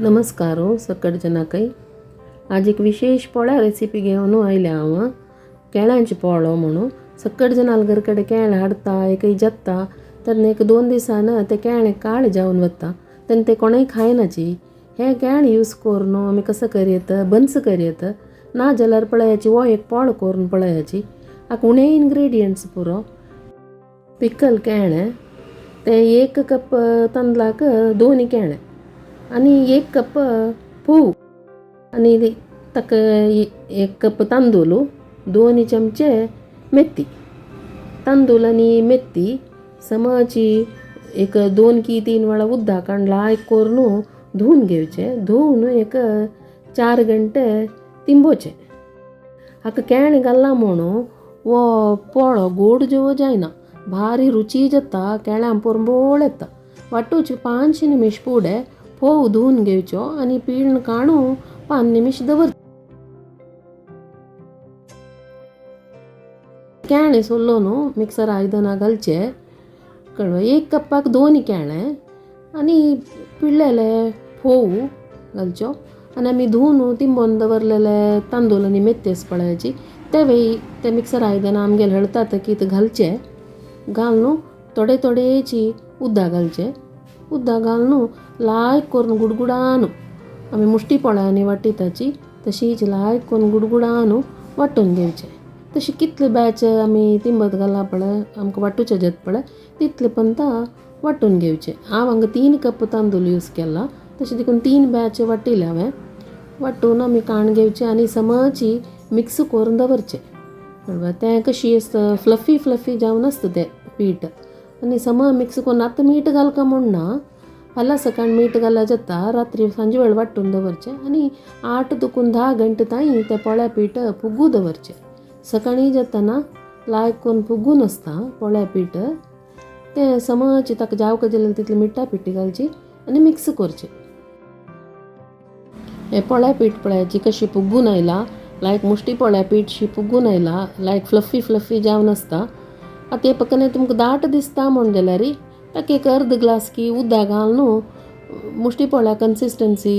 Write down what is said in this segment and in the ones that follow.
नमस्कार सकट जनाकय। आज एक विशेष पोळ्या रेसिपी घेवन आयल्या हांव, केळ्यांची पोळो म्हणून। सकट जनाल घरकडे केळें हाडटा, एकय जाता तेन्ना एक दोन दिसान ते केळें काळें जावन वता, तेन्ना ते कोणूय खायनाची। हे केळें यूज करून आमी कसो करयत, बन्स करयत, ना जाल्यार पळयाची हो एक पोळो करून पळयाची। हाका उणे इनग्रेडियंट्स पुरो। पिकल केळें ते 1 कप तांदळाक 2 केळें आनी 1 कप फोव आनी ताका 1 कप तांदूळ, 2 चमचे मेथी। तांदूळ आनी मेथी समाची एक 2 की 3 वेळा उदकान लायक करून धुवन घेवचे, धुवन एक 4 घंटे तिंबोवचे। हाका केळें घालना म्हणून हो पोळो गोड जेवो जायना, भारी रुची जाता, केळ्यां पोरंबोळ येता। वाटोवचे 5 निमिश फुडें फोव धुवन घेवचो आनी पिळून काडून 5 निमिश दवर। केळें सोल्लो न्हू मिक्सर आयदनां घालचे, कळ्ळें। 1 कपाक 2 केळें आनी पिळ्ळेले फोव घालच्यो आनी आमी धुवन तिंबोवन दवरलेले तांदूळ आनी मेथी आसा पळयाची तेवूय ते मिक्सर आयदनां आमगेले हळतात की ते घालचे। घालून थोडे थोडेची उदक घालचे, उदक घालून लायक करून गुडगुडान आमी मुश्टी पोळ्यांनी वाटिताची तशीच लायक करून गुडगुडान वांटून घेवचे। तशी कितले बॅच आमी तिंबत घाला पळय आमकां वांटूचे जाता पळय तितले पंता वांटून घेवचे। हांव हांगा 3 कप तांदूळ यूज केला, तशें देखून 3 बॅच वाटिले हांवें। वांटून आमी काण घेवचे आनी समची मिक्स करून दवरचे। तें कशी आसता फ्लफी फ्लफी जावन आसता तें पीठ आनी सम मिक्स करून। आतां मीठ घालका म्हूण ना, फाल्यां सकाळीं मीठ घाल्यार जाता, रात्री सांजे वेळ वांटून दवरचें आनी 8 दुकून 10 घंटे ताई तें पोळ्या पीठ फुगू दवरचें। सकाळीं जाताना लायक करून फुगून आसता पोळ्या पीठ, तें समज ताका जावका जाल्यार तितली मिठा पिठी घालची आनी मिक्स करचें। हें पोळ्या पीठ पळयाची कशी फुगून आयला, लायक मुश्टी पोळ्या पीठ शी फुगून आयला, लायक फ्लफी फ्लफी जावन आसता। आतां हें पकने तुमकां दाट दिसता म्हूण जाल्यार ताका एक अर्द ग्लास की उदक घालून मुश्टी पोळ्या कन्सिस्टन्सी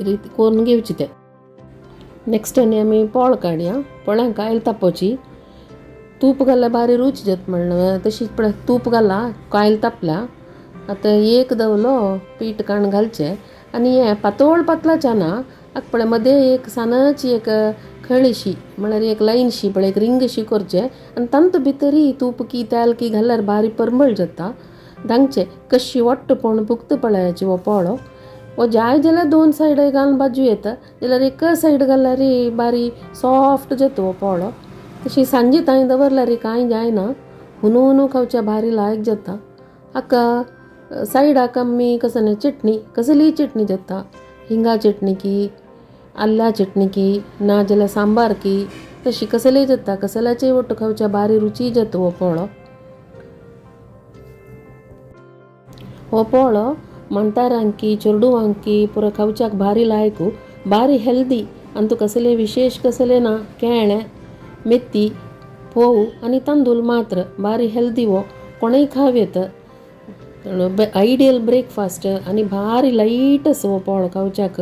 रीत करून घेवची तें। नेक्स्ट आनी आमी पोळ काडया। पोळ्यांक कायल तापोवची, तूप घाल्यार बारी रूच जाता म्हणलें तशीच पळय तूप घाला, कायल तापल्या। आतां 1 दवलो पीठ काण घालचें आनी हें पातळ पातळाचें ना, आतां पळय मदें एक सानाची एक खळीशी म्हळ्यार एक लायनशी पळय एक रिंगशी करचें आनी तांतू भितरय तूप की तेल की घाल्यार बारी परमळ जाता। धांगचें कशी वट्ट पोण पुक्त पळयाची हो पोळो। हो जाय जाल्यार 2 सायड घालून बाजू येता, जाल्यार एक सायड घाल्यार बारी सॉफ्ट जाता हो पोळो। तशी सांजे तांय दवरल्यार कांय जायना, हुनू हुनू खावच्या भारी लायक जाता। हाका सायडाक आमी कसली चटणी, कसलीय चटणी जाता, हिंगा चटणी की आल्ल्या चटणी की ना जाल्यार सांबार की तशी कसलीय जाता, कसल्याचेय वट्ट खावच्या बारी रुची जाता हो पोळो। हो पोळो माणतारांकी चेडवांकी पुरो खावच्याक भारी लायकू, भारी हेल्दी आनी तूं कसले विशेष कसले ना, केळें मेथी फोव आनी तांदूळ मात्र भारी हेल्दी हो, कोणूय खावं येता। आयडियल ब्रेकफास्ट आनी भारी लायट आसा हो पोळो खावच्याक,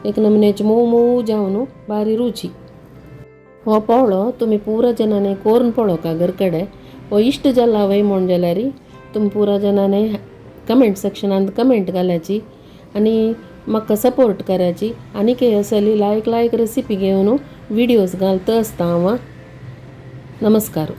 एक नमुन्याचे मोव मोव जावन भारी रुची। हो पोळो तुमी पुरा जनांनी करून पळोवका घर कडेन, हो इश्ट जाला वय म्हूण जाल्यार तुमी पुरा जनांनी कमेंट सेक्शनांत कमेंट घालाची आनी म्हाका सपोर्ट कराची। आनी असली लायक लायक रेसिपी घेवन व्हिडियोज घालता आसता हांव। नमस्कार।